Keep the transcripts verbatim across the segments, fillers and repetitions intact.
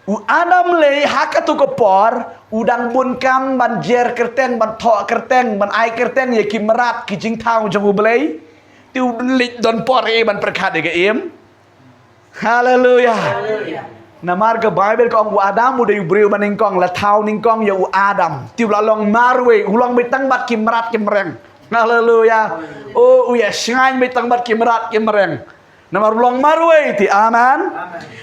U Adam lei ha katu ka por u dang bun kam ban jer kyrteng, ban thoh kyrteng, ban ai kyrteng ïa ki mrad ki jingthaw jong U Blei. Te u leit don por eh ban pyrkhat ïa ka im. Haleluya. Namar ka Baibl ka ong u Adam u dei u briew ba nyngkong, la thaw nyngkong ïa u Adam. Te u la long marwei, u long beit tang bad ki mrad ki mreng. Haleluya. Oh, u ïa shngaiñ beit tang bad ki mrad ki mreng. Namar u long marwei te, amen.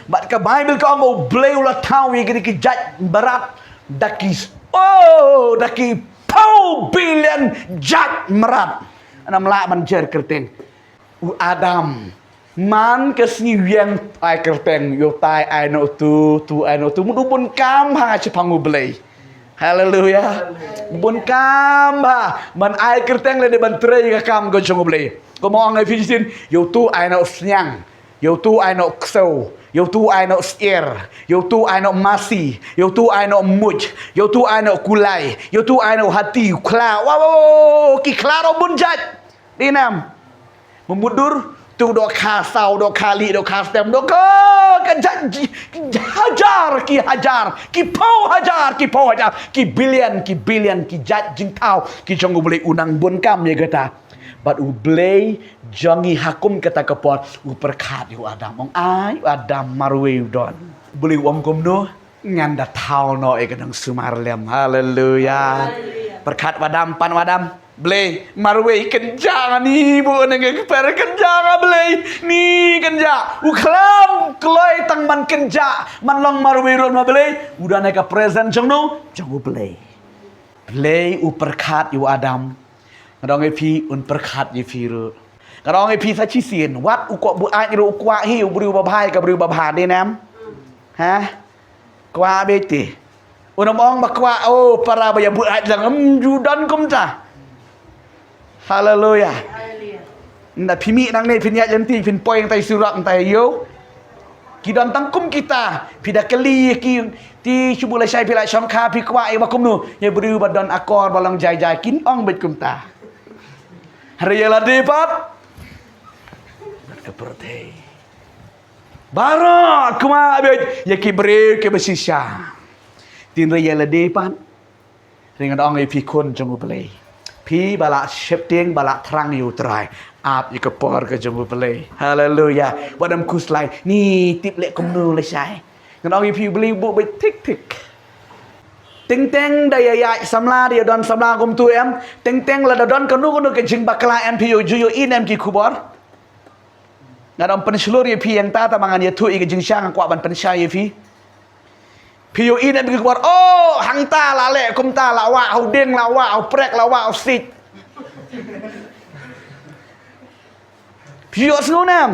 Bad ka Baibl ka ong ba U Blei u la thaw ïa kine ki jait mrad da ki, oh, da ki phew billion jait mrad. Namar lah ban jer kyrteng. U Adam. Man ka sngi u ïeng ai kyrteng, ïoh tai ai noh tu, tu ai noh tu. Mut u bun kam ha shaphang U Blei. Haleluya. Bun kam ha ban ai kyrteng lane ban trei ka kam ka jong U Blei. Kumba ong ha Ephesus, ïoh tu ai noh sniang, ïoh tu ai noh ksew, ïoh tu ai noh syier, ïoh tu ai noh masi, ïoh tu ai noh muj, ïoh tu ai noh kulai, ïoh tu ai noh hati, khla. Wow, wow, wow, wow, ki khla ruh bun jait. Dei nam. Memudui tu dohkha saw, dohkha lieh, dohkha stem, dohkha ka jait ji-, hajar ki hajar, ki phew hajar ki phew hajar, ki billion ki billion ki jait jingthaw ki jong U Blei, u nang bun kam ïa kata. Bad U Blei jong ngi ha kum kata ka por u pyrkhat ïa u Adam, ong ai u Adam marwei u don. U Blei u ong kumno? Ngan da thaw noh ïa ka nongsumar lem. Haleluya. Pyrkhat u Adam, pan u Adam. Blei, marwei kynjang ni, bun nang ka kper kynjang ah Blei. Ni kynjang. U khlem kloi tang ban kynjang, ban long marwei ruh ma Blei. U don ha ka presence jong no, jong U Blei. Blei u pyrkhat ïa u Adam. Nga da ong ïa phi un pyrkhat ïa phi ruh. Nga da ong ïa phi sa shisien, wat u kwah buaid ruh u kwah hi u briew babha ïa ka briew babha, dei nam? Ha? Kwah beit te. Un ym ong ba kwah, oh, para ba ïa buaid lang, ym ju don kumta. Haleluya. Nda phi mih nangne phin ïaid lynti phin poi nangtai surok nangtai ïew. Ki don tang kum kita, phi da kylli ïa ki, te shu buh lashai phi la shongkha, phi kwah ïa ba kumno, ïa briew ba don akor ba long jai jai, kin ong beit kumta. Hynrei ïa lade pat. Ka pyrthei. Baroh kumba beit ïa ki briew kiba shisha. Te hynrei ïa lade pat. Hynrei nga da ong ïa phi khun jong U Blei. Phi ba la sheptieng ba la thrang ïa U Trai. Ap ïa ka por ka jong U Blei. Haleluya. Wat ym khuslai. Ni tip leh kumno lashai. Nga da ong ïa phi U Blei u buh beit thik thik. Teng teng da ïa ïaid samla, da ïa don samla kumtu em. Teng teng lada don kano kano ka jingbakla em, phi ïoh ju ïohi ne em ki khubor. Nga da ym pynshlur ïa phi hangta, tangba ngan ïathuh ïa ka jingshisha, nga kwah ban pynshai ïa phi. Phi ïohi ne em ki khubor, oh, hangta la leh kumta, la wah ha u dieng, la wah ha u prek, la wah ha u siej. Phi ïohsngew ne em?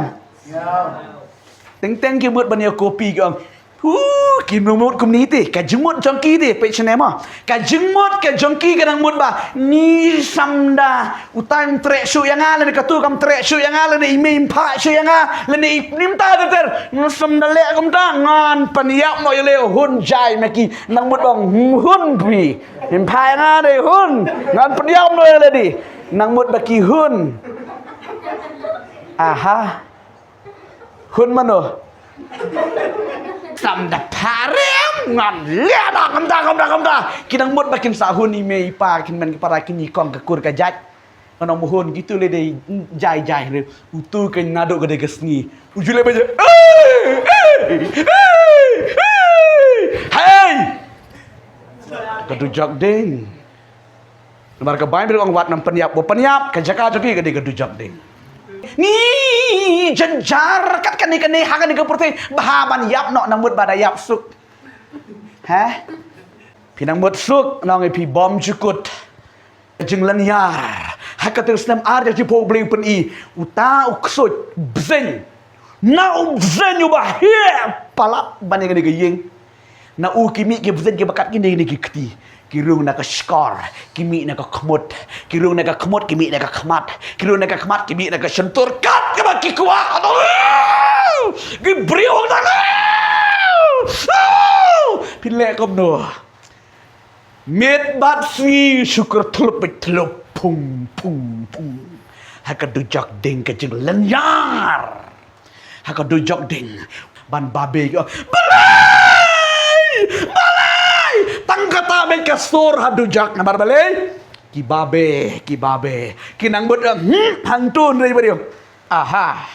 Teng teng ki mut ban ïa copy ki ong. Huh, kim nang mut kumne te, ka jingmut jong ki te, peit shane mo. Ka jingmut ka jong ki ka nang mut ba, ni samda utai um treh shuh ïa nga, lane katu kam treh shuh ïa nga, lane i mei im phah shuh ïa nga, lane i nim ta ter ter. Ni samda leh kumta, ngan pynïap noh ïa lade, hun jai ma ki. Nang mut ba hun phi im phah ïa nga de hun. Ngan pynïap noh ïa lade. Nang mut ba ki hun. Aha. Hun mano? Samda pharem ngan leh da kumta, kumta, kumta. Ki nang mut ba kin sa hun i mei i pa, kin myn ki para, kin ïakong ka kur ka jait. Ngan ong ba hun kitu leh dei jai jai re. Utu ka naduh ka dei ka sngi. U ju leh ba jai. Hei! Ka dujok ding. Namar ka Baibl ong wat nang pynïap, ba pynïap, ka jaka jong ki ka dei ka dujok ding. Ni jynjar kat kane kane ha kane ka pyrthei, ba ha ban ïap noh nang mut ba da ïap suk. Ha? Phi nang mut suk, nang ïa phi bym jukut. Jinglynñiar. Ha ka teng snem ar hajar shiphew U Blei u pyni, uta u ksuid bseiñ. Na u bseiñ uba heh palat ban ïa kane ka ïing. Na u ki mih ki bseiñ kiba kat kine kine ki kti. Ki rung na ka shkor, ki mih na ka khmut. Ki rung na ka khmut, ki mih na ka khmat. Ki rung na ka khmat, ki mih na ka shyntur. Kat kaba ki kwah. Ki briew na ka. Phin leh kumno? Miet bad sngi shu kyrthlup beit thlup, phung, phung, phung. Ha ka dujok ding ka jinglynñiar. Ha ka dujok ding ban babe ki ong, Blei! Ka sur ha dujok namar balei? Ki babe, ki babe. Ki nang mut, hmm, hangtu hynrei briew. Aha.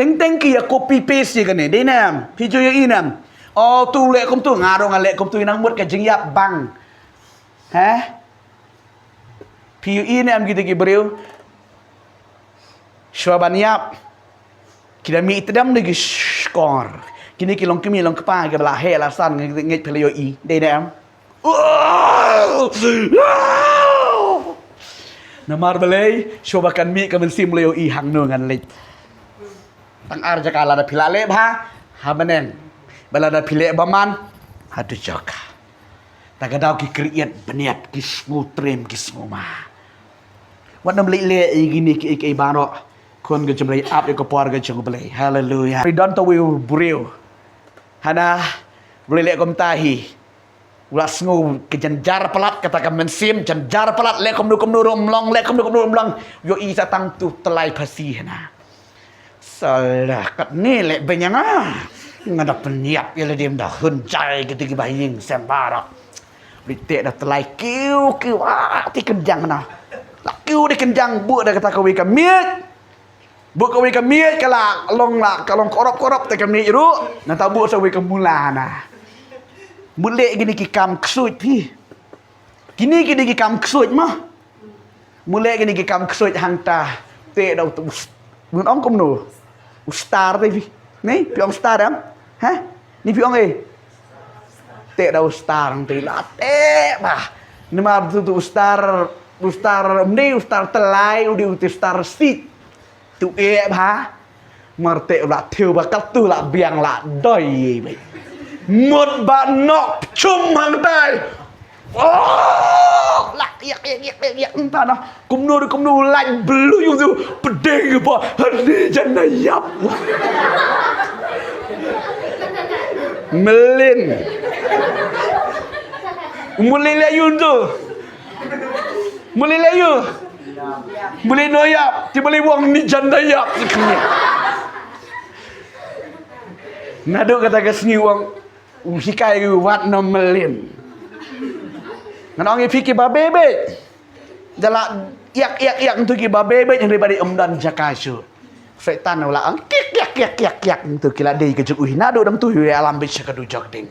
Teng teng ki ïa copy paste ïa kane. Dei ne em? Phi ju ïohi ne em? Oh, tu leh kumtu, nga ruh nga leh kumtu, nang mut ka jingïap bang. Heh? Phi ïohi ne em kita ki briew? Shuwa ban ïap, ki da mih tdem da ki shkor. Kine ki long kmie long kpa kiba la heh la san, ngeit phi la ïohi. Dei ne em? Namar balei? Shuwa ba kan mih ka mynsiem, la ïohi hangno ngan leit. Tang ar jaka, lada phi la leh bha, ha bneng. Bad lada phi leh bymman, ha dujok. Ta ka daw ki create bniat, ki sngew triem, ki sngew ma. Wat nym leh leh ïa kine kiei kiei baroh. Khun ka jong U Blei, ap ïa ka por ka jong U Blei. Haleluya. Phi don tawei u briew, hana, U Blei leh kumta hi. U la sngew ka jynjar palat, kata ka mynsiem jynjar palat, leh kumno kumno ruh ym long, leh kumno kumno ruh ym long. Ïohi sa tang tu tylli phasi hana. Salah katne leh beiñ ïa nga. Nga da pynïap ïa lade, ym da hun jai kita kiba ha ïing sem baroh. Leit teh da tylli kiew kiew, ah, te kynjang na. La kiew da kynjang, buh da kata kawei ka miej. Buh kawei ka miej, ka la long, la ka long korop korop te ka miej ruh. Nangta buh sa kawei ka mula na. Mut leh kine ki kam ksuid phi. Kine ki dei ki kam ksuid mo. Mut leh kine ki kam ksuid hangta, teh da u, u s-, ngan ong kumno? U star te phi. Ne, phi ong star em? Heh? Ne phi ong ei? Teh da u star hangta, la teh bha. Namar tu, tu u star, u star, ym dei u star tylli, u dei u te star siej. Tu eh bha. Mar teh la thiew bha, katto la biang, la doi ei bha. Mut ba noh pchum hangtai. Oh, la ïak ïak ïak ïak ïak, nta na. Kumno kumno, lait blui yung tu, pdeng ba, hynrei jan na ïap. Mlien. Mlien la yung tu. Mlien la yung. Mlien no ïap, te mlien wang ni jan na ïap. Naduh kata ka sngi wang, u hikai wat no mlien. Ngan ong ïa phi kiba bebej. Da la ïak ïak ïak ntu kiba bebej, hynrei ba dei ym don jaka shuh. Setan u la ong kiak kiak kiak kiak kiak ntu ki la dei ka jong u hi, naduh dang tu u ïalam beit sha ka dujok ding.